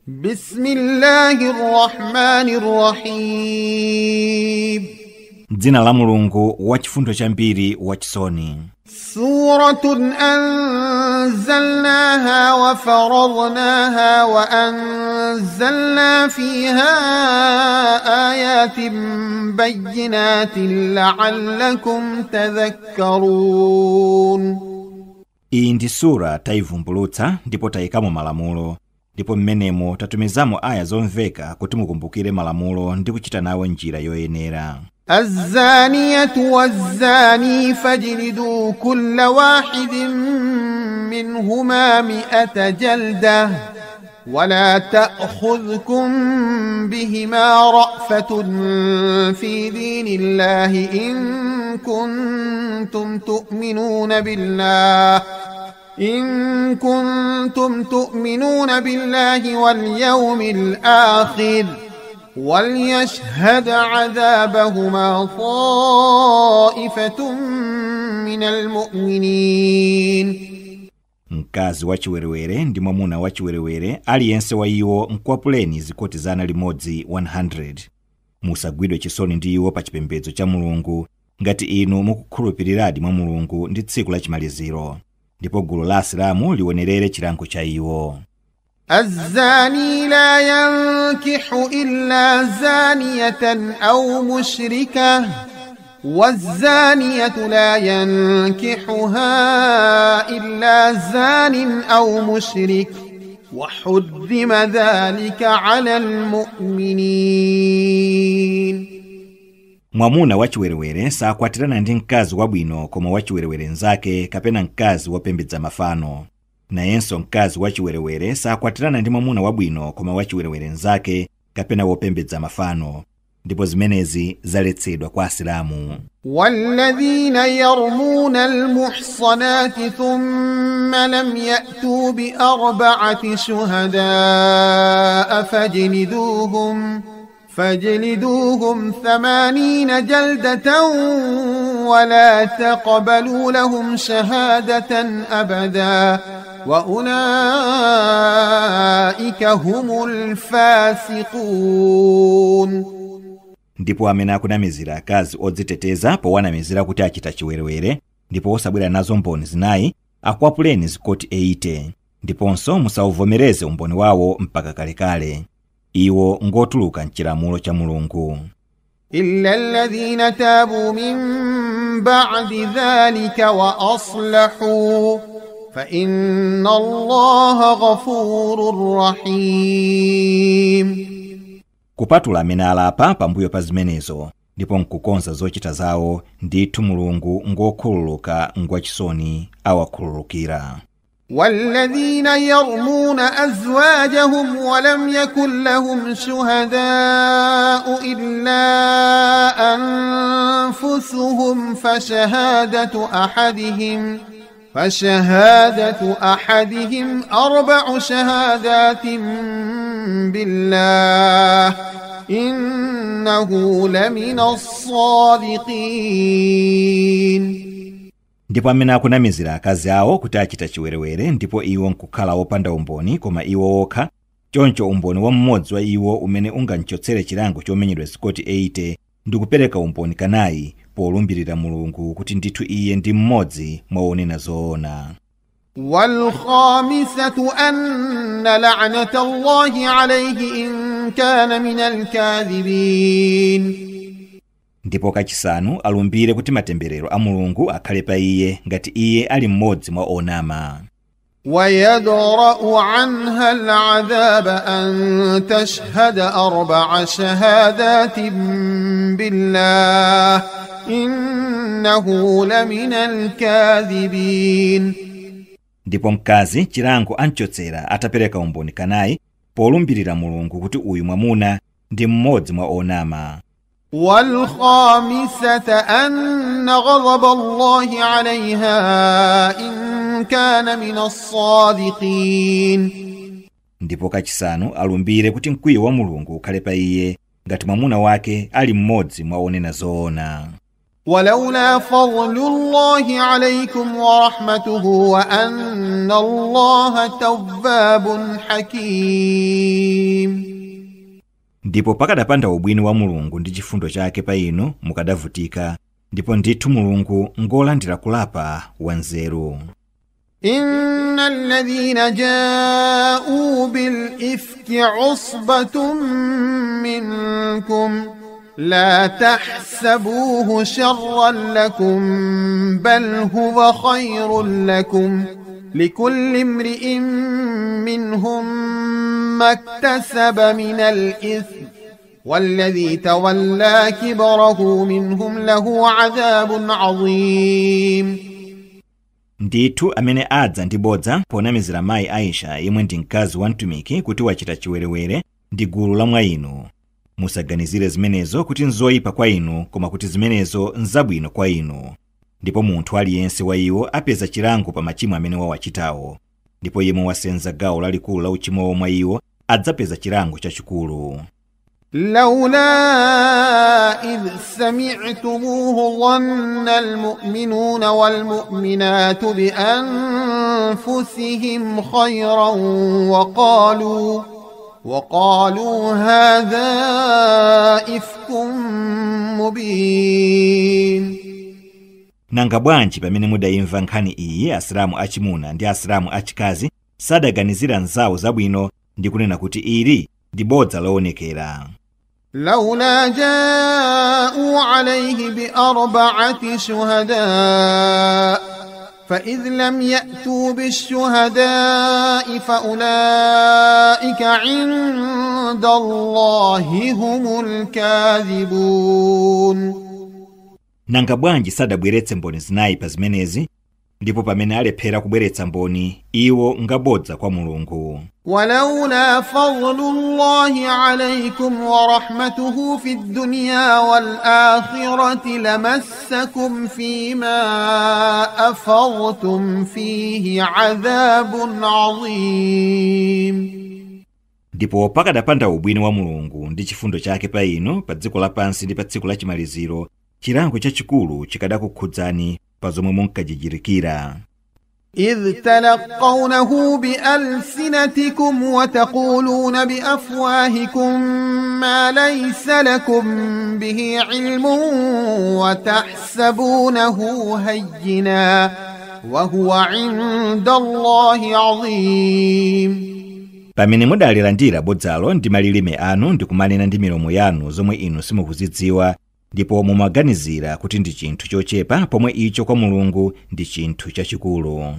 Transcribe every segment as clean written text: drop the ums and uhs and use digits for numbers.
بسم الله الرحمن الرحيم. Dzina la Mulungu wachifundo chambiri wachisoni. سورة أنزلناها وفرضناها وأنزلنا فيها آيات بينات لعلكم تذكرون. Iyi ndi sura taivumbulutsa ndipo tayikamo malamulo, ndipo mmenemo tatumizamo aya zomveka kuti mukumbukire malamulo ndi kuchita nawo njira yoyenera. الزانية والزاني فاجلدوا كل واحد منهما 100 جلدة ولا تأخذكم بهما رأفة في دين الله إن كنتم تؤمنون بالله واليوم الآخر وليشهد عذابهما طائفة من المؤمنين. Mkazi wachiwerewere ndi mwamuna wachiwerewere aliyense wa iwo mkwapuleni zikoti 100 100. Musagwidwe chisoni ndi iwo pa chipembedzo cha Mulungu ngati inu mukukhulupiriradi mwa Mulungu ndi tsiku la chimaliziro, ndipo gulu la Asilamu liwonerere chilango cha iwo. الزاني لا ينكح إلا زانية أو مشركة والزانية لا ينكحها إلا زان أو مشرك وحرم ذلك على المؤمنين. Mwamuna wachiwerewere sakwatirana ndi mkazi wabwino koma wachiwerewere nzake kapena mkazi wopembedza mafano. Nayenso mkazi wachiwerewere sakwatirana ndi mwamuna wabwino koma wachiwerewere nzake kapena wopembedza mafano, ndipo zimenezi zaletsedwa kwa Asilamu. والذين يرمون المحصنات ثم لم يأتوا ب4 شهداء فاجلدوهم 80 جلدة ولا تقبلوا لهم شهادة أبدا وأولئك هم الفاسقون. Ndipo amene akunamizira akazi odziteteza powanamizira kuti achita chiwerewere ndipo osabwera nazo mboni 4, akwapuleni zikoti 80, ndiponso musauvomereze umboni wawo mpaka kalekale. Iwo ngotuluka mchilamulo cha Mulungu. إلا الذين تابوا من بعد ذلك وأصلحوا فإن الله غفور رحيم. Kupatula amene alapa pambuyo pa zimenezo ndipo nkukonza zochita zawo, ndithu Mulungu ngokhululuka ngwachisoni awakhululukira. والذين يرمون أزواجهم ولم يكن لهم شهداء إلا أنفسهم فشهادة أحدهم 4 شهادات بالله إنه لمن الصادقين. Ndipo amene akunamizira akazi awo kuti achita chiwerewere ndipo iwo nkukhala wopanda umboni koma iwo okha, choncho umboni wa mmodzi wa iwo umene ungamchotsere chilango chomenyedwa zikoti 80 ndi kupereka umboni 4 polumbirira Mulungu kuti ndithu iye ndi mmodzi mwa onena zoona. والخامسة أن لعنة الله عليه إن كان من الكاذبين. Ndipo kachisanu alumbire kuti matemberero a Mulungu akhale pa iye ngati iye ali mmodzi mwa onama. ويدرأ عنها العذاب أن تشهد 4 شهادات بالله إنه لمن الكاذبين. Ndipo mkazi chilango anchotsera atapereka umboni 4 polumbirira Mulungu kuti uyu mwamuna ndi mmodzi mwa onama. والخامسة أن غضب الله عليها إن كان من الصادقين. Ndipo kachisanu alumbire kuti mkwiyo wa Mulungu ukhale pa iye ngati mwamuna wake ali mmodzi mwa onena zoona. ولولا فضل الله عليكم ورحمته وأن الله تواب حكيم. Ndipo pakadapanda ubwino wa Mulungu ndi chifundo chake pa inu mukadavutika, ndipo ndithu Mulungu ngolandira kulapa wanzeru. إن الذين جاءوا بالإفك عصبة منكم لا تحسبوه شرا لكم بل هو خير لكم لكل امرئ منهم ما اكتسب من الإثم والذي تولى كبره منهم له عذاب عظيم. Ndithu amene adza ndi bodza ponamizira mayi Aisha yemwe ndi mkazi wa mtumiki kuti wachita chiwerewere ndi gulu la mwa inu. Musaganizire zimenezo kuti nzoyipa kwa inu, koma kuti zimenezo nzabwino kwa inu. Ndipo munthu aliyense wa iwo apeza chilango pa machimo amene wawachitawo, ndipo yemwe wasenza gawo lalikulu la uchimowo mwa iwo adzapeza chilango chachikulu. لولا إذ سمعتموه ظن المؤمنون والمؤمنات بأنفسهم خيرا وقالوا هذا إفك مبين. Nanga bwanji pamene mudayimva nkhani iyi asilamu achimuna ndi asilamu achikazi sadaganizira nzawo zabwino ndi kunena kuti ili ndi bodza loonekera. لولا جاءوا عليه ب4 شهداء فإذ لم يأتوا بالشهداء فأولئك عند الله هم الكاذبون. Nanga bwanji sadabweretse mboni 4 pa zimenezi, ndipo pamene alephera kubweretsa mboni iwo ngabodza kwa Mulungu. ولولا فضل الله عليكم ورحمته في الدنيا والآخرة لمسكم فيما أفضتم فيه عذاب عظيم. Ndipo pakadapanda ubwino wa Mulungu ndi chifundo chake pa inu pa dziko lapansi ndi pa tsiku lachimaliziro, chilango chachikulu chikadakukhudzani pa zomwe munkajijirikira. إذ تلقونه بألسنتكم وتقولون بأفواهكم ما ليس لكم به علم وتحسبونه هينا وهو عند الله عظيم. Pamene mudalilandira bodzalo ndi malilime anu ndi kumanena ndi milomo yanu zomwe inu simukuzidziwa, ndipo mumaganizira kuti ndi chinthu chochepa pomwe icho kwa Mulungu ndi chinthu chachikulu.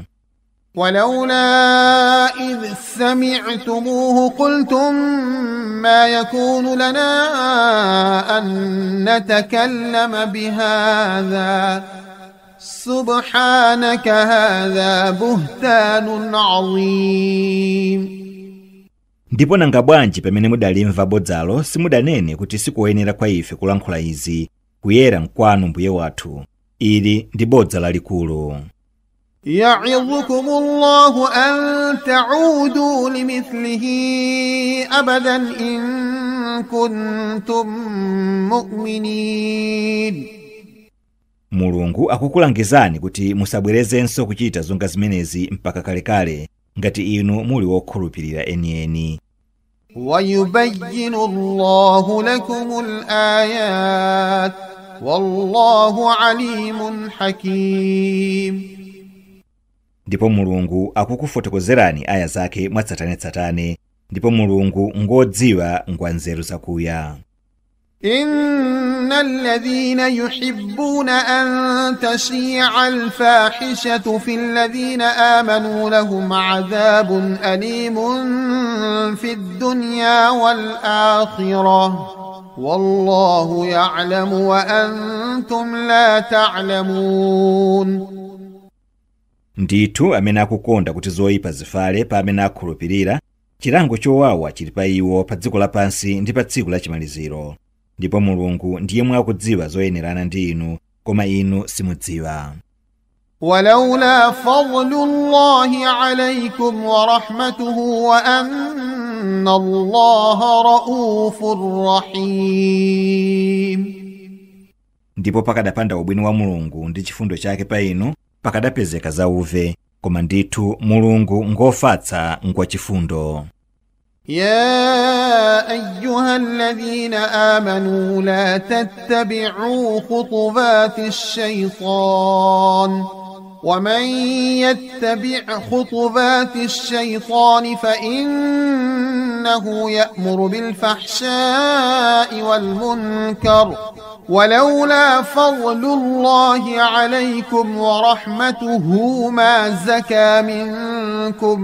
ولولا إذ سمعتموه قلتم ما يكون لنا أن نتكلم بهذا سبحانك هذا بهتان عظيم. Ndipo nanga bwanji pamene mudalimva bodzalo simudanene kuti sikuyenera kwa ife kulankhula izi, kuyera nkwanu mbuye wathu, ili ndi bodza lalikulu. يعظكم الله أن تعودوا لمثله أبدا إن كنتم مؤمنين. Mulungu akukulangizani kuti musabwerezenso kuchita zonga zimenezi mpaka kalekale ngati inu muli wokhulupirira enieni. ويبين الله لكم الآيات والله عليم حكيم. Ndipo Mulungu akukufotokozerani aya zake mwatsatanetsatane, ndipo Mulungu ngodziwa ngwanzeru zakuya. إن الذين يحبون أن تشيع الفاحشة في الذين آمنوا لهم عذاب أليم في الدنيا والآخرة والله يعلم وأنتم لا تعلمون. Ndithu amene akukonda kuti zoyipa zifale pa amene akhulupirira, chilango chowawa chili pa iwo pa dziko lapansi ndi pa tsiku lachimaliziro. Ndipo Mulungu ndiye mwakudziwa zoyenerana ndi inu, koma inu simudziwa. ولولا فضل الله عليكم ورحمته وأن الله رؤوف رحيم. Ndipo pakadapanda ubwino wa Mulungu ndi chifundo chake pa inu, pakadapezeka zauve, koma ndithu Mulungu ngofatsa ngwachifundo. يا أيها الذين آمنوا لا تتبعوا خطوات الشيطان ومن يتبع خطوات الشيطان فإنه يأمر بالفحشاء والمنكر ولولا فضل الله عليكم ورحمته ما زكى منكم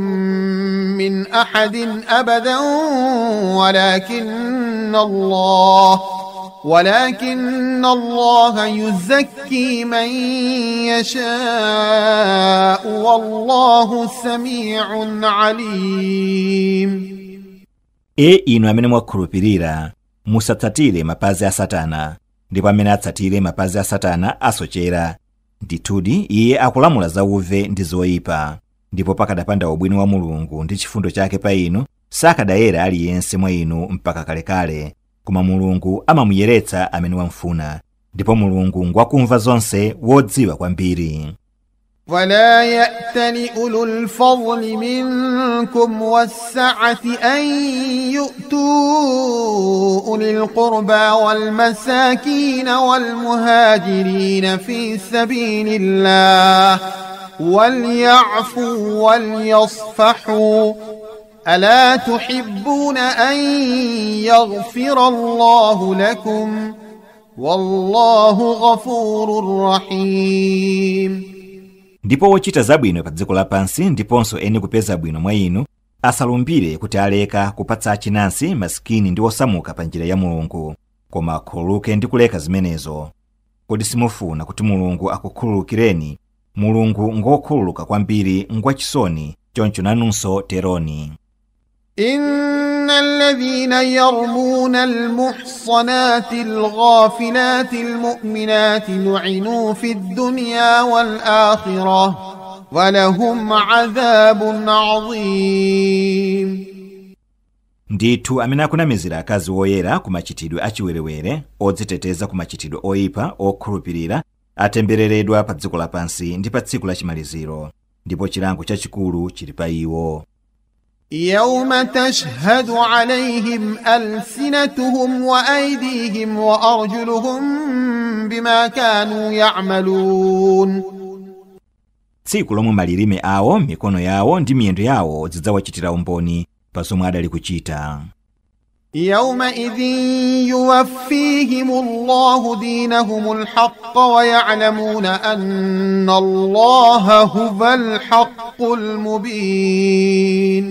من أحد أبدا ولكن الله يزكي من يشاء والله سميع عليم. E inu amene mwakhulupirira, musatsatire mapazi a Satana, ndipo amene atsatire mapazi a Satana asochera. Ndithudi iye akulamula zauve ndi zoyipa, ndipo pakadapanda ubwino wa Mulungu ndi chifundo chake pa inu, sakadayera aliyense mwa inu mpaka kalekale. Koma Mulungu amamuyeretsa amene wamfuna, ndipo Mulungu ngwakumva zonse, wodziwa kwambiri. ولا يأتل أولو الفضل منكم والسعة أن يؤتوا أولي القربى والمساكين والمهاجرين في سبيل الله وليعفوا وليصفحوا ألا تحبون أن يغفر الله لكم والله غفور رحيم. Ndipo wochita zabwino pa dziko lapansi ndiponso eni kupeza bwino mwa inu asalumbire kuti aleka kupatsa achinansi, masikini ndi osamuka pa njira ya Mulungu, koma akhululuke ndi kuleka zimenezo. Kodi simufuna kuti Mulungu akukhululukireni? Mulungu ngokhululuka kwambiri, ngwachisoni, choncho nanunso teroni. إن الذين يرمون المحصنات الغافلات المؤمنات لعنوا في الدنيا والآخرة ولهم عذاب عظيم. Ndithu amene akunamizira akazi woyera ku machitidwe achiwerewere, odziteteza ku machitidwe oyipa okhulupirira, atembereredwa pa dziko lapansi ndi pa tsiku lachimaliziro, ndipo chilango chachikulu chili pa iwo. يوم تشهد عليهم ألسنتهم وأيديهم وأرجلهم بما كانوا يعملون. Tsiku lomwe malilime awo, mikono yawo ndi miyendo yawo zidzawachitira umboni pa zomwe adali kuchita. يومئذ يوفيهم الله دينهم الحق ويعلمون أن الله هو الحق المبين.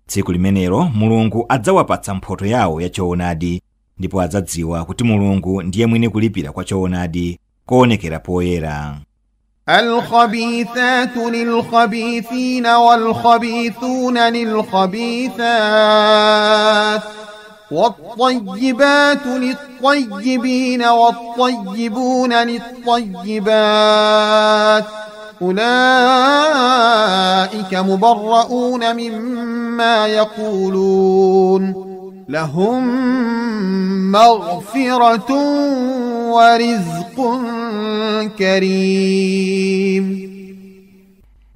Tsiku limenelo Mulungu adzawapatsa mphotho yawo ya choonadi, ndipo adzadziwa kuti Mulungu ndiye mwini kulipira kwa choonadi koonekera poyera. الخبيثات للخبيثين والخبيثون للخبيثات والطيبات للطيبين والطيبون للطيبات أولئك مبرؤون مما يقولون لهم مغفرة ورزق كريم.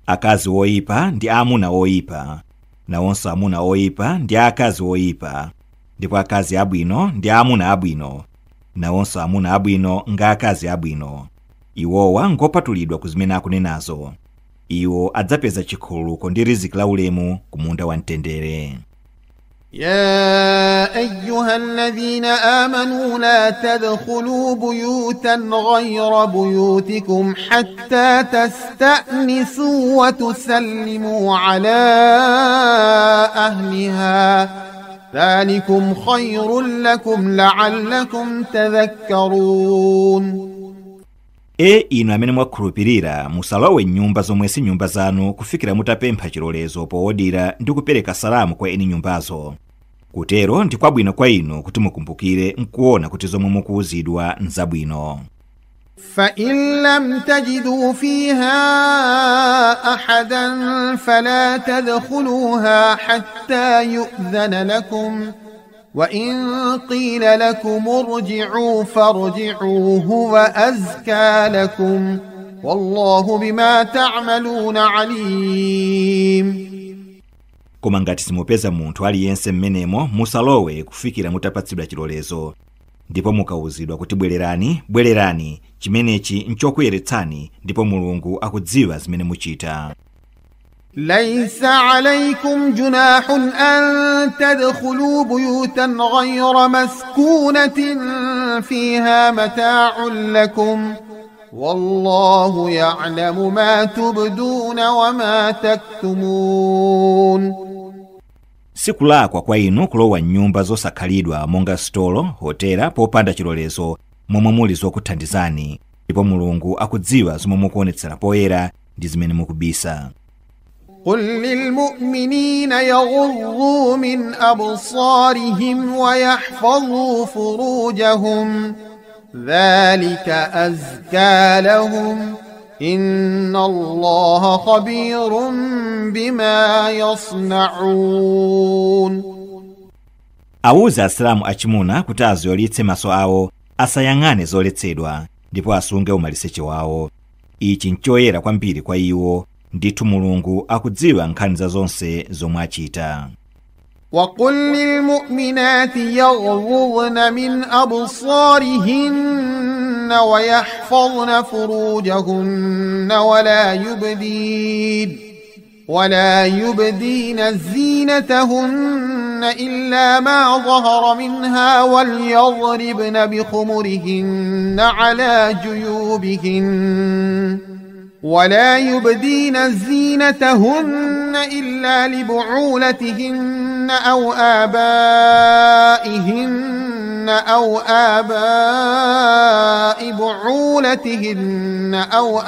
Akazi oyipa ndi amuna oyipa, nawonso amuna oyipa ndi akazi oyipa, ndipo akazi abwino ndi amuna abwino, nawonso amuna abwino nga akazi abwino. Iwowa ngopatulidwa ku zimene akunenazo. Iwo adzapeza chikhululuko ndi riziki la ulemu ku munda wa mtendere. يا أيها الذين آمنوا لا تدخلوا بيوتا غير بيوتكم حتى تستأنسوا وتسلموا على أهلها ذلكم خير لكم لعلكم تذكرون. E inu amene mwakhulupirira, musalowe nyumba zomwe si nyumba zanu kufikira mutapempha chilolezo powodira ndi kupereka salamu kwa eni nyumbazo. Kutero ndi kwabwino kwa inu kuti mukumbukire nkuona kuti zomwe mukuwuzidwa nzabwino. فإن لم تجدوا فيها أحدا فلا تدخلوها حتى يؤذن لكم وإن قيل لكم ارجعوا فارجعوا هو أزكى لكم والله بما تعملون عليم. Koma ngati simupeza munthu aliyense m'menemo, musalowe kufikira mutapatsidwa chilolezo. Ndipo mukawuzidwa kuti bwererani, bwererani, chimenechi nchokuyeretsani, ndipo Mulungu akudziwa zimene muchita. ليس عليكم جناح أن تدخلوا بيوتا غير مسكونة فيها متاع لكم والله يعلم ما تبدون وما تكتمون. Sikulakwa kwa inu kulowa nyumba zosakhalidwa monga sitolo, hotela popanda chilolezo momwe muli zokuthandizani, ndipo Mulungu akudziwa zomwe mukuonetsera poyera ndi zimene mukubisa. قل للمؤمنين يغضوا من أبصارهم ويحفظوا فروجهم ذلك أزكى لهم إن الله خبير بما يصنعون. Awuze Asilamu achimuna kuti aziyolitse maso awo, asayang'ane zoletsedwa, ndipo asunge umaliseche wawo. Ichi nchoyera kwambiri kwa iwo, ndithu Mulungu akudziwa nkhani za zonse zomwe achita. وقل للمؤمنات يغضضن من أبصارهن ويحفظن فروجهن ولا يبدين زينتهن إلا ما ظهر منها وليضربن بخمرهن على جيوبهن ولا يبدين زينتهن إلا لبعولتهن أو آبائهن أو آباء بعولتهن أو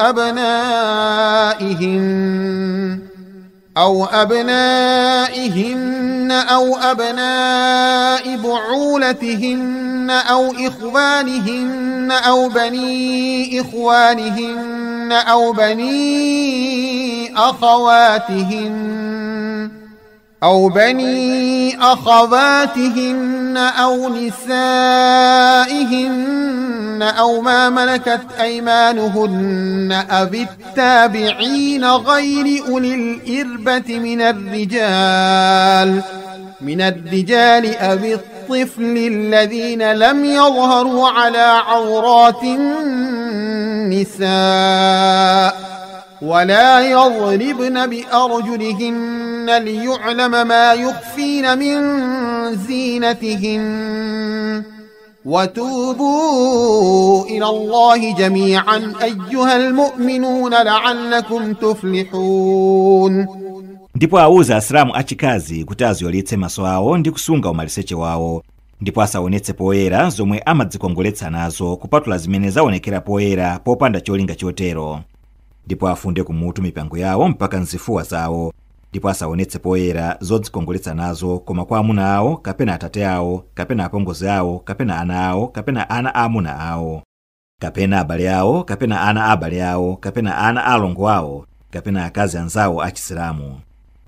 أبنائهن أو أبناء بعولتهن أو إخوانهن أو بني إخوانهن أو بني أخواتهن أو نسائهن أو ما ملكت أيمانهن أو التابعين غير أولي الإربة من الرجال أو الطفل الذين لم يظهروا على عورات النساء ولا يضربن بأرجلهن ليعلم ما يخفين من زينتهن وتوبوا إلى الله جميعا أيها المؤمنون لعلكم تفلحون. Ndipo awuze Asilamu achikazi kuti aziyolitse maso awo ndi kusunga umaliseche wawo, ndipo asaonetse poyera zomwe amadzikongoletsa nazo kupatula zimene zaonekera poyera popanda cholinga chotero. Ndipo afunde kumutu mipango yawo mpaka nzifuwa zawo, ndipo asaonetse poyera zodzikongoletsa nazo koma kwa amuna awo kapena atate awo kapena apongozi awo kapena ana awo kapena ana aamuna awo kapena abale awo kapena ana abale awo kapena ana alongo awo kapena akazi anzawo achisilamu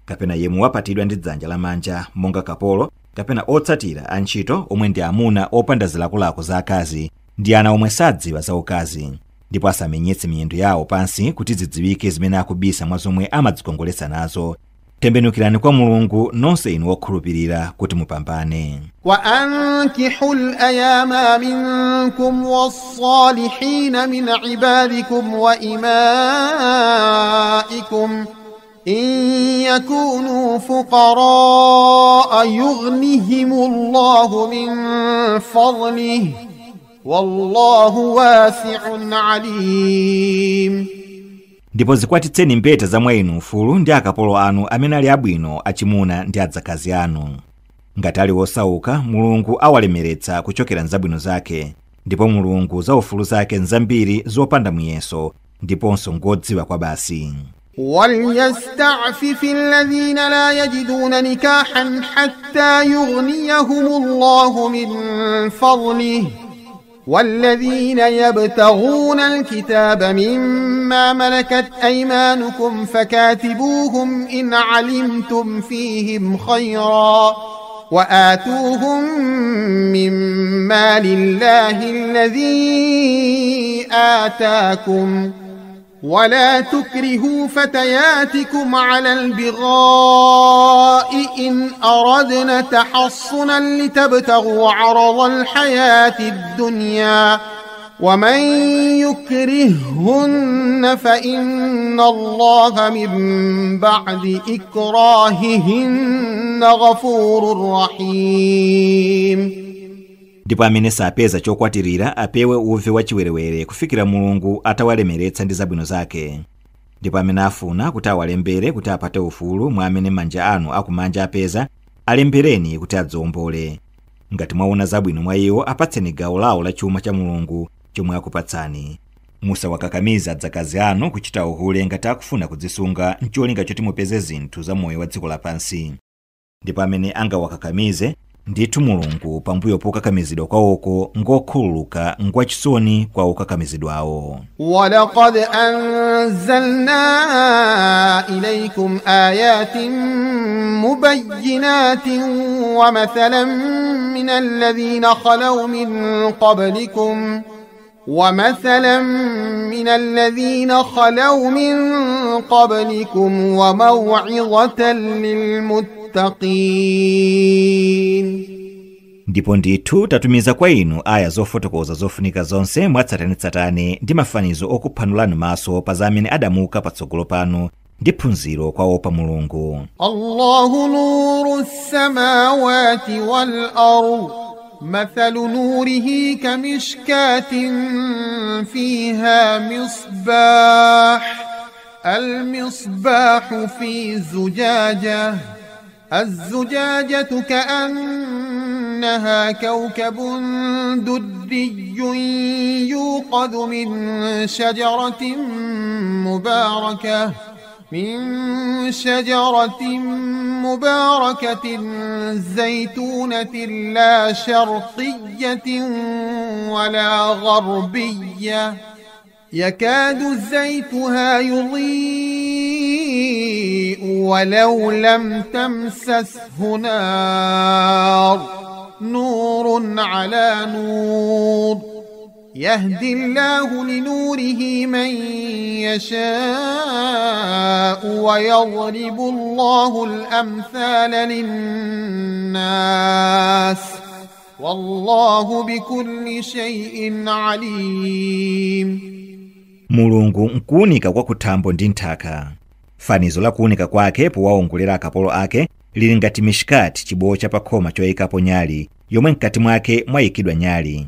kapena yemwe wapatidwa ndi dzanja lamanja monga kapolo kapena otsatira antchito omwe ndi amuna opanda zilakolako za akazi ndi ana omwe sadziwa za ukazi. Ndipo asamenyetse miyendo yawo pansi kuti zidziwike zimene akubisa mwa zomwe amadzikongoletsa nazo. Tembenukirani kwa Mulungu nonse inu okhulupirira kuti mupambane. Wa ankihul ayama minkum was-salihin min ibadikum wa imaikum in yakunu fuqara yughnihimullahu min fadlihi wallahu wasi'un alim. Ndipo zikwatitseni mbeta za mwa inu ufulu ndi akapolo anu amene ali abwino achimuna ndi adzakazi anu. Ngati ali osauka, Mulungu awalemeretsa kuchokera nzabwino zake, ndipo Mulungu za ufulu zake nzambiri zopanda muyeso, ndiponso ngodziwa kwa basi. وليستعفف الذين لا يجدون نكاحا حتى يغنيهم الله من فضله والذين يبتغون الكتاب مما ملكت أيمانكم فكاتبوهم إن علمتم فيهم خيرا وآتوهم مما لله الذي آتاكم ولا تكرهوا فتياتكم على البغاء إن أردنا تحصنا لتبتغوا عرض الحياة الدنيا ومن يكرهن فإن الله من بعد إكراههن غفور رحيم. Ndipo amene sapeza chokwatirira apewe uve wachiwerewere kufikira Mulungu atawalemeretsa ndi zabwino zake. Ndipo amene afuna kuti awalembere kuti apate ufulu mwa amene manja anu akumanja apeza, alembereni kuti adzombole. Ngati mwaona zabwino mwa iwo, apatseni gawo lawo la chuma cha Mulungu chomwe akupatsani. Musawakakamiza adzakazi anu kuchita uhule ngati akufuna kudzisunga ncholinga choti mupeze zinthu za moyo wa dziko lapansi. Ndipo amene angawakakamize, ndithu Mulungu pambuyo pokakamizidwa kwawoko ngokhululuka ngwachisoni kwa okakamizidwawo. Walaqad anzalna ilaykum ayatin mubayyinatin wa mathalan min alladhina khalaw min qablikum ومثلا من الذين خلوا من قبلكم وموعظة للمتقين. Ndipo ndithu tatumiza kwa inu aya zofotokoza zofunika zonse mwatsatanetsatane ndi mafanizo okuphanulani maso pa za amene adamuka patsogolo panu ndi phunziro kwa opa Mulungu. Allahu nuru samawati wal ard مثل نوره كمشكاة فيها مصباح المصباح في زجاجة الزجاجة كأنها كوكب دري يوقد من شجرة مباركة زيتونة لا شرقية ولا غربية يكاد زيتها يضيء ولو لم تمسسه نار نور على نور يهدي الله لنوره من يشاء ويضرب الله الأمثال للناس والله بكل شيء عليم. Mulungu nkuunika kwa kuthambo ndi nthaka. Fanizo la kuunika kwake powawongolera akapolo ake lili ngati mishkati, chibowo cha pakhoma choyikapo nyali yomwe mkati mwake mwayikidwa nyali.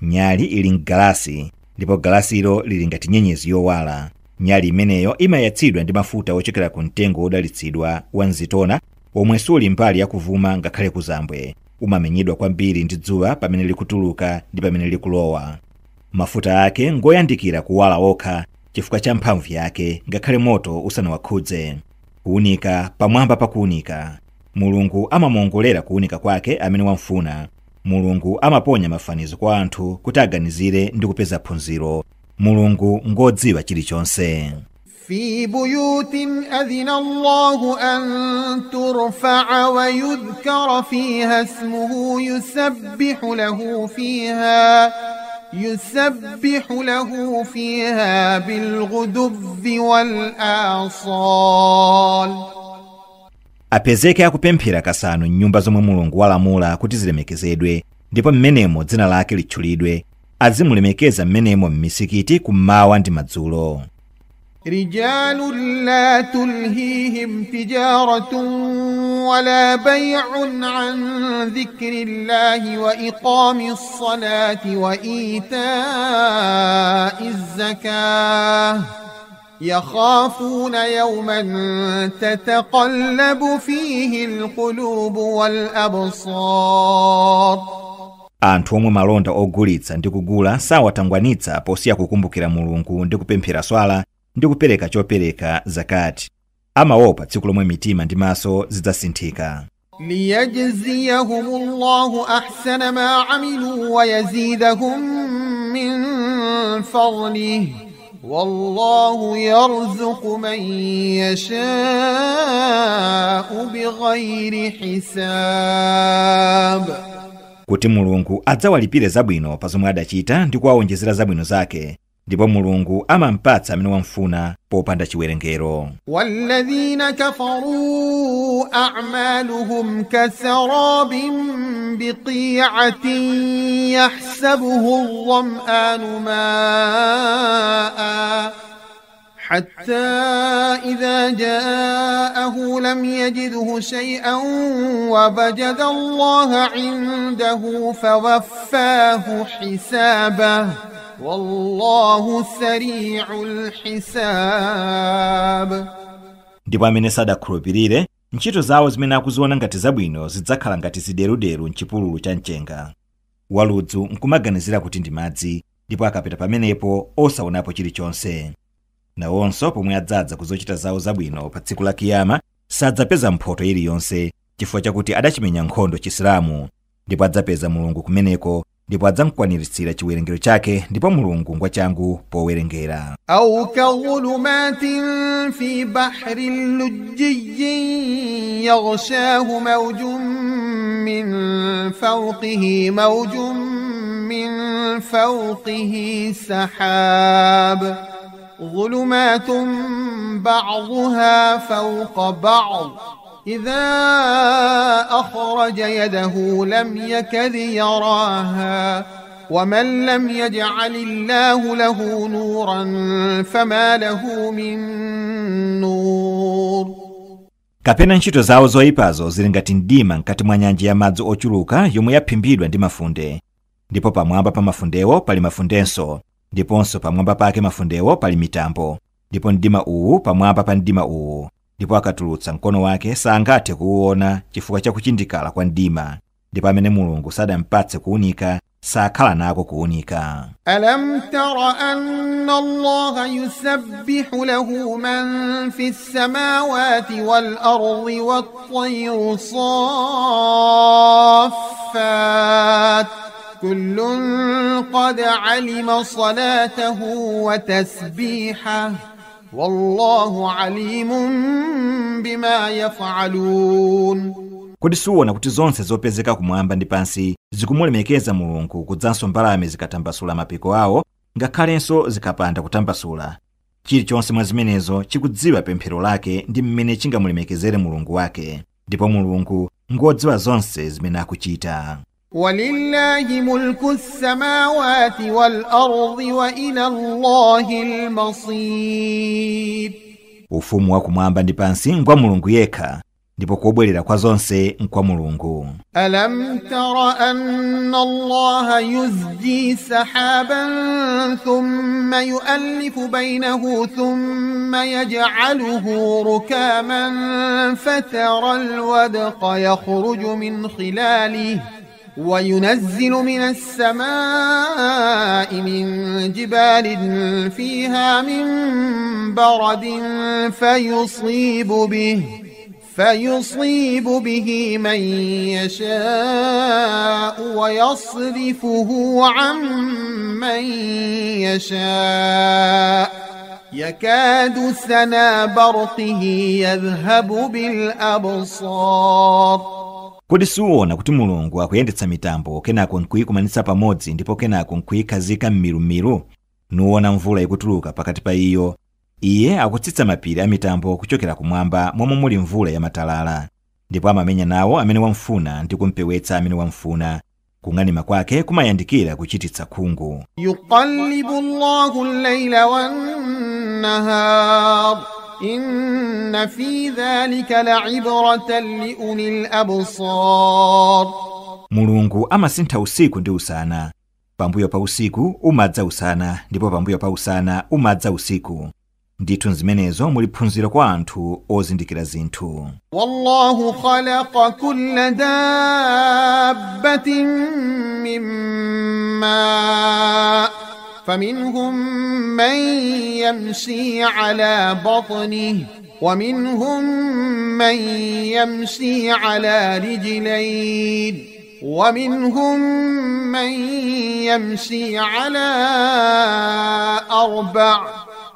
Nyali ili mgalasi ndipo galasilo lili ngati nyenyezi yowala. Nyali imeneyo imayatsidwa ndi mafuta ochokera ku mtengo wodalitsidwa wa mzitona omwe suli mbali yakuvuma ngakhale kuzambwe. Umamenyedwa kwambiri ndi dzuwa pamene likutuluka ndi pamene likulowa. Mafuta ake ngoyandikira kuwala okha chifukwa cha mphamvu yake ngakhale moto usanawakhudze. Kuunika pamwamba pa kuunika. Mulungu amamuongolera kuunika kwake amene wamfuna. Mulungu amaponya mafanizo kwa anthu kuti aganizire ndi kupeza phunziro. Mulungu ngodziwa chilichonse. في بيوت أذن الله أن ترفع ويذكر فيها اسمه يسبح له فيها بالغدو والآصال. Apezeke akupemphera kasanu nyumba zomwe Mulungu walamula kuti zilemekezedwe ndipo mmenemo dzina lake litchulidwe. Azimulemekeza mmenemo m'misikiti kummawa ndi madzulo. رجال لا تلهيهم تجارة ولا بيع عن ذكر الله وإقام الصلاة وإيتاء الزكاة يخافون يوما تتقلب فيه القلوب والأبصار. Anthu omwe malonda ogulitsa ndi kugula sawatangwanitsa posiya kukumbukira Mulungu ndi kupemphera swala ndi kupereka chopereka zakati. Amaopa tsiku lomwe mitima ndi maso zidzasinthika. ليجزيهم الله أحسن ما عملوا ويزيدهم من فضله والله يرزق من يشاء بغير حساب. Kuti Mulungu adzawalipire zabwino pa zomwe adachita ndi kuwawonjezera zabwino zake, Ndipo Mulungu amampatsa amene wamfuna popanda chiwerengero. والذين كفروا أعمالهم كسراب بقيعة يحسبه الظمآن ماء حتى إذا جاءه لم يجده شيئا ووجد الله عنده فوفاه حسابه والله سريع الحساب. Ndipo amene sadakhulupirire, ntchito zawo zimene akuziona ngati zabwino zidzakhala ngati zideruderu m'chipululu cha mchenga. Waludzu nkumaganizira kuti ndi madzi, ndipo akapita pamenepo osaonapo chilichonse. Nawonso pomwe adzadza kuzochita zawo zabwino pa tsiku la kiyama, sadzapeza mphoto iliyonse chifukwa chakuti adachimenya nkhondo Chisilamu, ndipo adzapeza Mulungu kumeneko, ndipo adzamukwaniritsira chiwerengero chake, ndipo Mulungu ngwachangu powerengera. أو كظلمات في بحر لجي يغشاه موج من فوقه موج من فوقه سحاب ظلمات بعضها فوق بعض إذا أخرج يده لم يكد يراها ومن لم يجعل الله له نورا فما له من نور. Kapena ntchito zawo zoyipazo zili ngati mdima mkati mwa nyanja ya madzi ochuluka yomwe yaphimbidwa ndi mafunde, ndipo pamwamba pa mafundewo pali mafundenso, ndiponso pamwamba pake mafundewo pali mitambo, ndipo mdima uwu pamwamba pa mdima uwu, ndipo akatulutsa mkono wake sangathe kuwuona chifukwa cha kuchindikala kwa mdima, ndipo amene Mulungu sadampatse kuwunika sakhala nako kuwunika. ألم تر أن الله يسبح له من في السماوات والأرض والطير صافات كل قد علم صلاته وتسبيحه والله عليم بما يفعلون. Kodi suona kuti zonse zopezeka kumwamba ndi pansi zikumulemekeza Mulungu, kudzanso mbalame zikatambasula mapiko awo, ngakhalenso zikapanda kutambasula? Chilichonse mwa zimenezo chikudziwa pemphero lake ndi mmene chingamulemekezere Mulungu wake, ndipo Mulungu ngodziwa zonse zimene akuchita. ولله ملك السماوات والأرض وإلى الله المصير. Ufumu wa kumwamba ndi pansi ngwa Mulungu yekha, ndipo kobwerera kwa zonse nkwa Mulungu. ألم تر أن الله يزجي سحابا ثم يؤلف بينه ثم يجعله ركاما فترى الودق يخرج من خلاله وينزل من السماء من جبال فيها من برد فيصيب به من يشاء ويصرفه عن من يشاء يكاد سنا برقه يذهب بالأبصار. Kodi suona kuti Mulungu akuyendetsa mitambo kenako nkuyikumanitsa pamodzi, ndipo kenako nkuyikhazika m'milumilu, nuwona mvula ikutuluka pakati pa iyo? Iye akutsitsa mapiri a mitambo kuchokera kumwamba momwe muli mvula yamatalala, ndipo amamenya nawo amene wamfuna ndi kumpewetsa amene wamfuna. Kung'anima kwake kumayandikira kuchititsa khungu. يقلب الله الليل والنهار إن في ذلك لعبرة لأولي الأبصار. Mulungu amasintha usiku ndi usana. Pambuyo pa usiku umadza usana, ndipo pambuyo pa usana umadza usiku. Ndithu zimenezo muli phunziro kwa anthu ozindikira zinthu. والله خلق كل دابة من ماء فمنهم من يمشي على بطنه ومنهم من يمشي على رجلين ومنهم من يمشي على أربع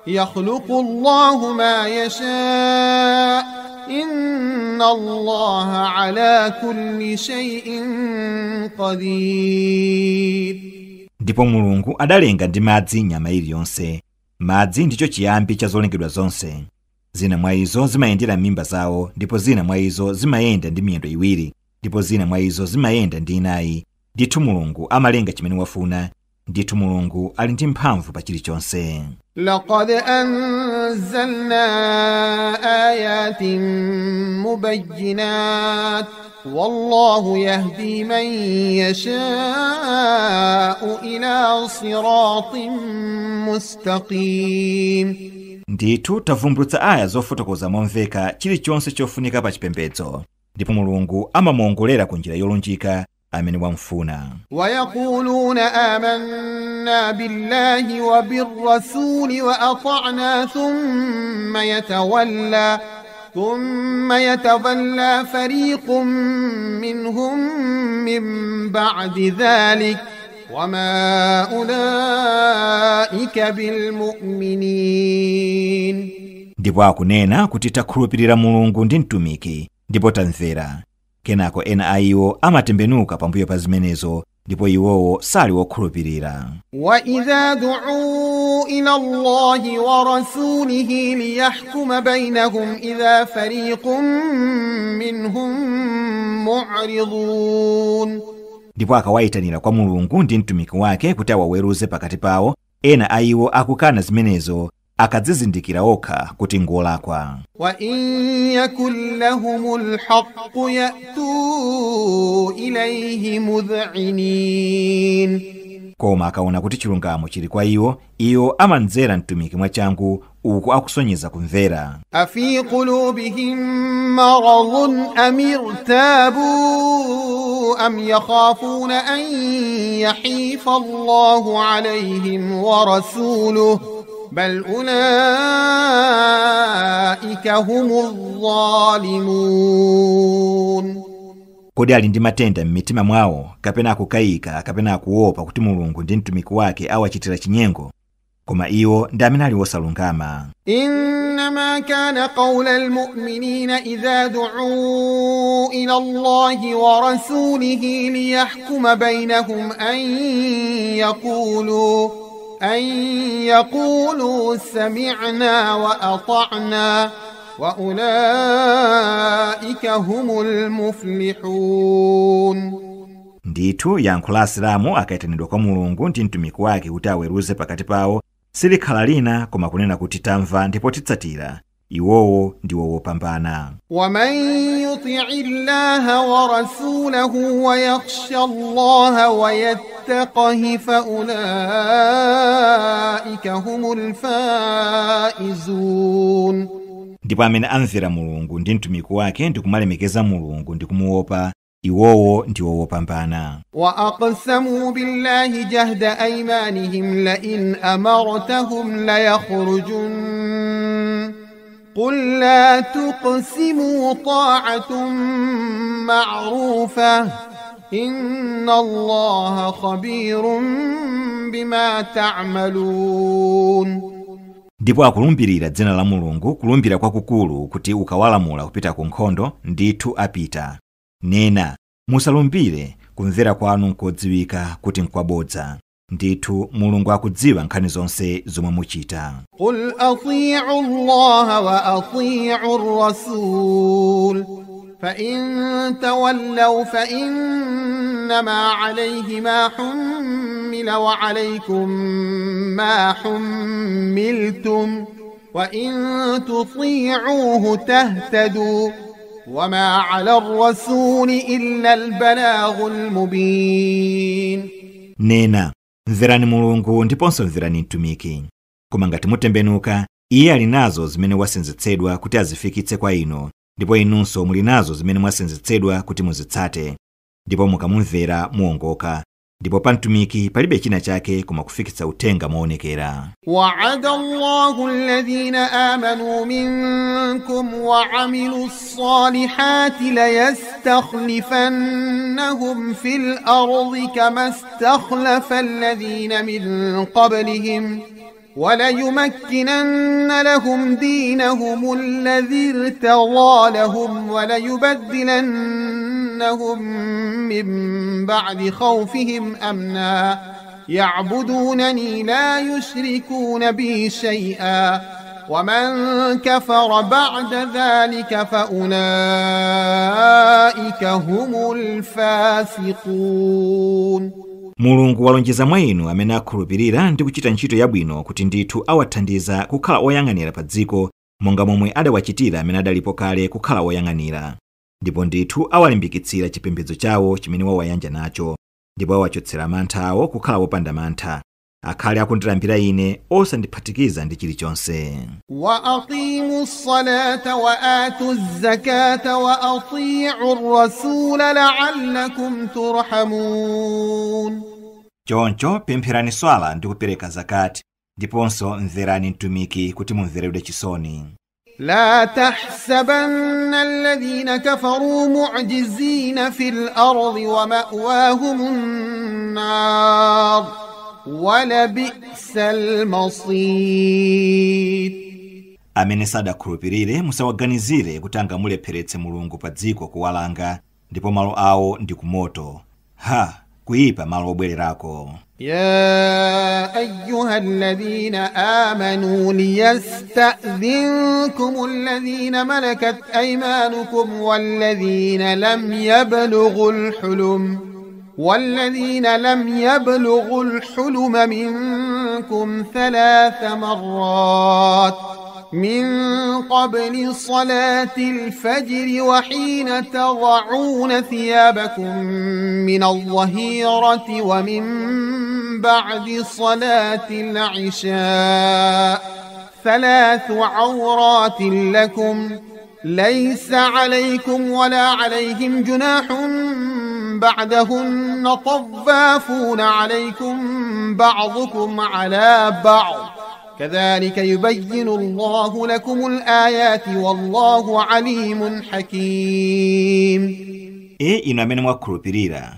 يخلق الله ما يشاء إن الله على كل شيء قدير. Ndipo Mulungu adalenga ndi madzi nyama iliyonse. Madzi ndicho chiyambi cha zolengedwa zonse. Zina mwa izo zimayendera m'mimba zawo, ndipo zina mwa izo zimayenda ndi miyendo iwiri, ndipo zina mwa izo zimayenda ndi inayi. Ndithu Mulungu amalenga chimene wafuna. Ndithu Mulungu ali ndi mphamvu pa chilichonse. لقد أنزلنا آيات مبينات والله يهدي من يشاء إلى صراط مستقيم. Ndithu tavumbulutsa aya zofotokoza momveka chilichonse chofunika pa chipembedzo, ndipo Mulungu amamuongolera ku njira yolunjika amene wamfuna. ويقولون آمنا بالله وبالرسول وأطعنا ثم يتولى فريق منهم من بعد ذلك وما أولئك بالمؤمنين. Ndipo akunena kuti takhulupirira Mulungu ndi mtumiki, ndipo tamvera. Kenako ena a iwo amatembenuka pambuyo pa zimenezo, ndipo iwowo sali wokhulupirira. وإذا دعوا إلى الله ورسوله ليحكم بينهم إذا فريق منهم معرضون. Ndipo akawayitanira kwa Mulungu ndi mtumiki wake kuti awaweruze pakati pawo, ena a iwo akukana zimenezo akadzizindikira okha kuti ngolakwa. وإن يكن لهم الحق يأتوا إليه مذعنين. Koma akaona kuti chilungamo chili kwa iwo, iwo amamvera mtumiki mwachangu, uku akusonyeza kumvera. أفي قلوبهم مرض أم ارتابوا أم يخافون أن يحيف الله عليهم ورسوله بل أولئك هم الظالمون. Kodi ali ndi matenda m'mitima mwawo, kapena akukayika, kapena akuopa kuti Mulungu ndi mtumiki wake awachitira chinyengo? Koma iwo ndi amene ali wosalungama. إنما كان قول المؤمنين إذا دعوا إلى الله ورسوله ليحكم بينهم أن يقولوا سمعنا وأطعنا وأولئك هم المفلحون. Ndithu yankho la Asilamu akayitanidwa kwa Mulungu ndi mtumiki wake kuti aweruze pakati pawo silikhala lina koma kunena kuti tamva ndipo titsatira. Iwowo ndiwo wopambana. ومن يطع الله ورسوله ويخشى الله ويتقه فأولئك هم الفائزون. Ndipo amene amvera Mulungu ndi mtumiki wake ndi kumalemekeza Mulungu ndi kumuopa, iwowo ndiwo wopambana. وأقسموا بالله جهد أيمانهم لئن أمرتهم ليخرجن قل لا تقسموا طاعة معروفة إن الله خبير بما تعملون. Ndipo akulumbirira dzina la Mulungu kulumbira kwakukulu kuti ukawalamula kupita ku nkhondo ndithu apita. Nena, musalumbire, kumvera kwanu nkodziwika kuti nkwabodza. Ndithu Mulungu akudziwa nkhani zonse zomwe muchita. قل أطيعوا الله وأطيعوا الرسول فإن تولوا فإنما عليه ما حمل وعليكم ما حملتم وإن تطيعوه تهتدوا وما على الرسول إلا البلاغ المبين. Nena, mverani Mulungu ndiponso mverani mtumiki. Koma ngati mutembenuka, iye ali nazo zimene wasenzetsedwa kuti azifikitse kwa inu, ndipo inunso muli nazo zimene mwasenzetsedwa kuti muzitsate. Ndipo mukamumvera muwongoka. Ndipo pa mtumiki palibe china chake koma kufikitsa uthenga moonekera. وعد الله الذين آمنوا منكم وعملوا الصالحات ليستخلفنهم في الأرض كما استخلف الذين من قبلهم وليمكنن لهم دينهم الذي ارتضى لهم وليبدلنهم من بعد خوفهم أمنا يعبدونني لا يشركون بي شيئا ومن كفر بعد ذلك فأولئك هم الفاسقون. Mulungu walonjeza mwa inu amene akhulupirira ndi kuchita ntchito yabwino kuti ndithu awathandiza kukhala oyang'anira pa dziko monga momwe adawachitira amene adalipo kale kukhala oyang'anira. Ndipo ndithu awalimbikitsira chipembedzo chawo chimene wawayanja nacho, ndipo awachotsera mantha awo kukhala wopanda mantha. Akhale akundilambira ine osandiphatikiza ndi chilichonse. Wa aqimu ssalata wa atu zzakata wa atii'u rrasula la'allakum turhamun. Choncho pempherani swala ndi kupereka zakati, ndiponso mverani mtumiki kuti mumveredwe chisoni. لا تحسبن الذين كفروا معجزين في الأرض ومأواهم النار ولبئس المصير. Amene sadakhulupirire musawaganizire kuti angamulepheretse Mulungu pa dziko kuwalanga, ndipo malo awo ndi kumoto. Ha, kuyipa malo obwererako. يا أيها الذين آمنوا ليستأذنكم الذين ملكت أيمانكم والذين لم يبلغوا الحلم منكم 3 مرات من قبل صلاة الفجر وحين تضعون ثيابكم من الظهيرة ومن بعد صلاة العشاء 3 عورات لكم ليس عليكم ولا عليهم جناح بعدهن طوافون عليكم بعضكم على بعض كذلك يبين الله لكم الآيات والله عليم حكيم. Inu amene mwakhulupirira,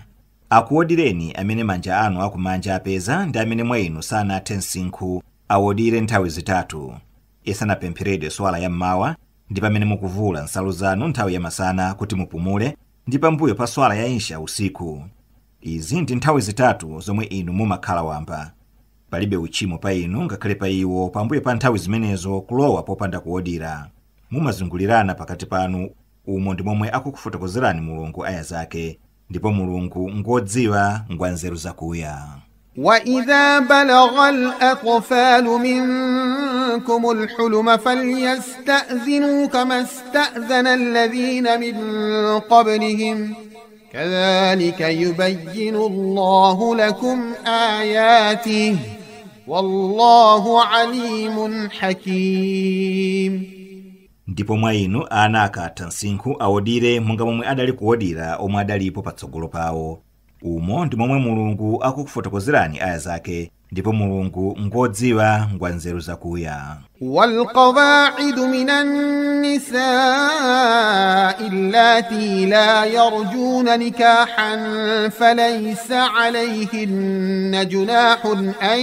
akuwodireni amene manja anu akumanja apeza ndi amene mwa inu sanathe msinkhu awodire nthawi zitatu, isanapempheredwe swala ya mmawa, ndi pamene mukuvula nsalu zanu nthawi yamasana kuti mupumule, ndi pambuyo pa swala ya isha usiku. Izi ndi nthawi zitatu zomwe inu mumakhala wamba. Palibe uchimo pa inu ngakhale pa iwo pambuyo pa nthawi zimenezo kulowa popanda kuwodira. Mumazungulirana pakati panu, umo ndi momwe akukufotokozerani Mulungu aya zake, ndipo Mulungu ngodziwa ngwa nzeru zakuya. وإذا بلغ الأطفال منكم الحلم فليستأذنوا كما استأذن الذين من قبلهم كذلك يبين الله لكم آياته والله عليم حكيم. Ndipo mwa inu ana akatha msinkhu awodire monga momwe adali kuwodira omwe adalipo patsogolo pawo. Umo ndi momwe Mulungu akukufotokozerani aya zake, ndipo Mulungu ngodziwa ngwa nzeru zakuya. والقواعد من النساء اللاتي لا يرجون نكاحا فليس عليهن جناح أن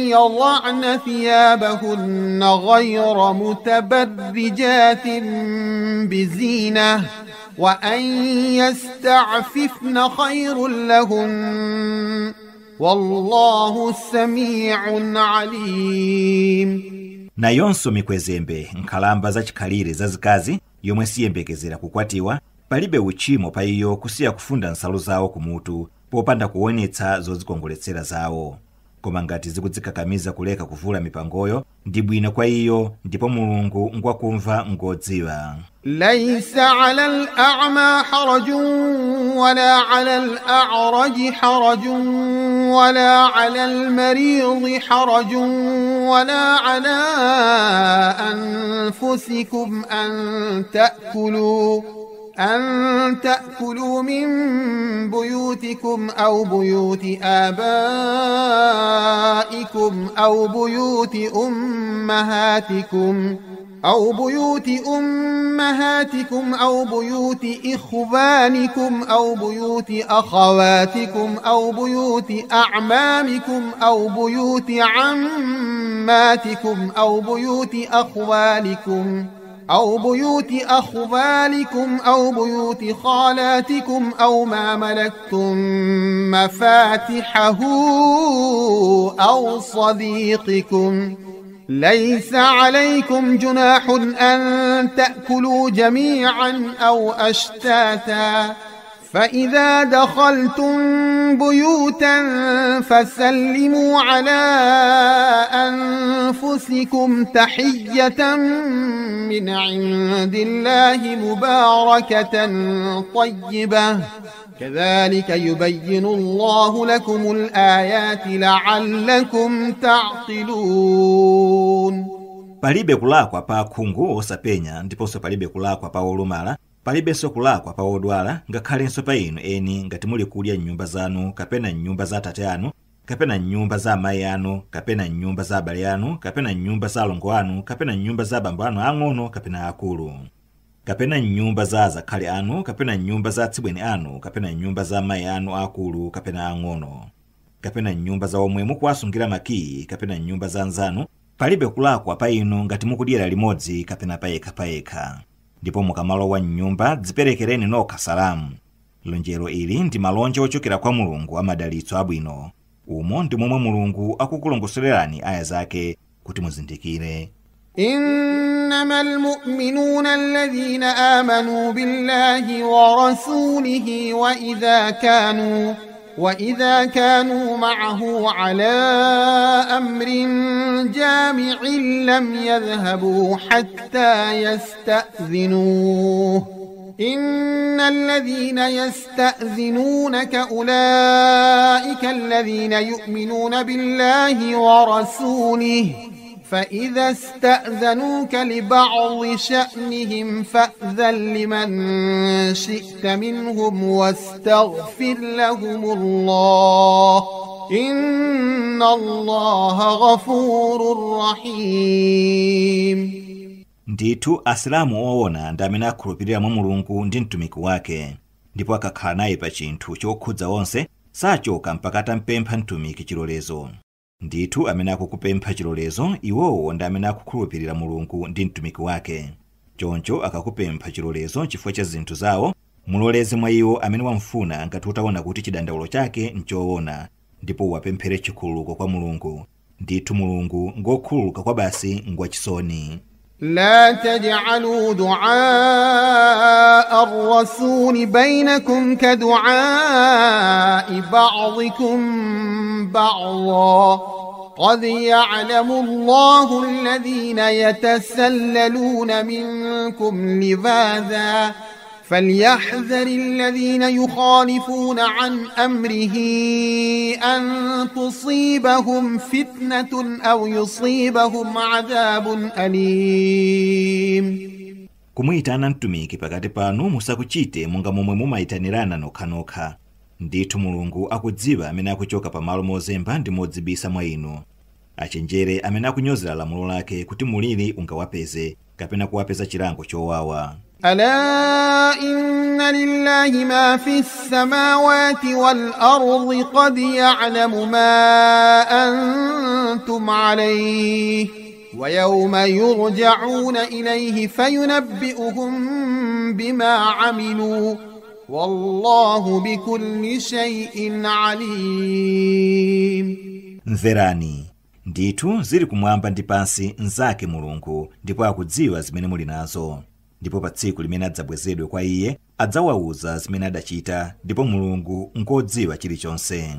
يضعن ثيابهن غير متبرجات بزينة وأن يستعففن خير لهن والله سميع عليم. Nayonso mikwezembe nkhalamba zachikhalire zazikazi yomwe siyembekezera kukwatiwa, palibe uchimo pa iyo kusiya kufunda nsalu zawo kumutu popanda kuonetsa zodzikongoletsera zawo. Koma ngati zikudzikakamiza kuleka kuvula mipangoyo, ndi bwino kwa iyo, ndipo Mulungu ngwakumva ngodziwa. ليس على الأعمى حرج ولا على الأعرج حرج ولا على المريض حرج ولا على أنفسكم أن تأكلوا من بيوتكم أو بيوت آبائكم أو بيوت أمهاتكم أو بيوت إخوانكم أو بيوت أخواتكم أو بيوت أعمامكم أو بيوت عماتكم أو بيوت أخوالكم أو بيوت أخوالكم أو بيوت خالاتكم أو ما ملكتم مفاتحه أو صديقكم ليس عليكم جناح أن تأكلوا جميعا أو أشتاتا فإذا دخلتم بيوتا فسلموا على أنفسكم تحية من عند الله مباركة طيبة كذلك يبين الله لكم الآيات لعلكم تعقلون. Palibe kulakwa pa akhungu osapenya, ndiponso palibe kulakwa pa olumala, palibenso kulakwa pa odwala, ngakhalenso pa inu eni ngati muli kudya m'nyumba zanu, kapena m'nyumba za atate anu, kapena m'nyumba za amayi anu, kapena m'nyumba za abale anu, kapena m'nyumba za alongo anu, kapena m'nyumba za abambo anu ang'ono kapena akulu, kapena m'nyumba za azakhali anu, kapena m'nyumba za atsibweni anu, kapena m'nyumba za amayi anu akulu kapena ang'ono, kapena m'nyumba za omwe mukuwasungira makiyi, kapena m'nyumba za anzanu. Palibe kulakwa pa inu ngati mukudyera limodzi kapena payekhapayekha. Ndipo mukamalowa m'nyumba dziperekereni nokha salamu. Lonjero ili ndi malonje ochokera kwa Mulungu amadalitso abwino. Umo ndi momwe Mulungu akukulongosolerani aya zake kuti muzindikire. إنما المؤمنون الذين آمنوا بالله ورسوله وإذا كانوا معه على أمر جامع لم يذهبوا حتى يستأذنوه إن الذين يستأذنونك أولئك الذين يؤمنون بالله ورسوله فإذا استأذنوك لبعض شأنهم فأذن لمن شئت منهم واستغفر لهم الله إن الله غفور رحيم. Ndithu asilamu oona ndi amene akhulupirira mwa Mulungu ndi mtumiki wake, ndipo akakhala naye pa chinthu chokhudza onse sachoka mpaka atampempha mtumiki chilolezo. Ndithu amene akukupempha chilolezo iwowo ndi amene akukhulupirira Mulungu ndi mtumiki wake. Choncho akakupempha chilolezo chifukwa cha zinthu zawo, muloleze mwa iwo amene wamfuna ngati utaona kuti chidandaulo chake nchoona, ndipo uwapemphere chikhululuko kwa Mulungu. Ndithu Mulungu ngokhululuka kwa basi ngwachisoni. لا تجعلوا دعاء الرسول بينكم كدعاء بعضكم بعضا قد يعلم الله الذين يتسللون منكم لواذا فليحذر الذين يخالفون عن أمره أن تصيبهم فتنة أو يصيبهم عذاب أليم. Kumuyitana mtumiki pakati panu musakuchite monga momwe mumayitanirana nokhanokha. Ndithu Mulungu akudziwa amene akuchoka pamalo mozemba ndi modzibisa mwa inu. Achenjere amene akunyozera lamulo lake kuti muliri ungawapeze kapena kuwapeza chilango chowawa. ألا إن لله ما في السماوات والأرض قد يعلم ما أنتم عليه ويوم يرجعون إليه فينبئهم بما عملوا والله بكل شيء عليم. Mverani, ndithu zili kumwamba ndi pansi nzake Mulungu, ndipo akudziwa zimene muli nazo. Ndipo pa tsiku limene adzabwezedwe kwa iye adzawawuza zimene adachita, ndipo Mulungu ngodziwa chilichonse.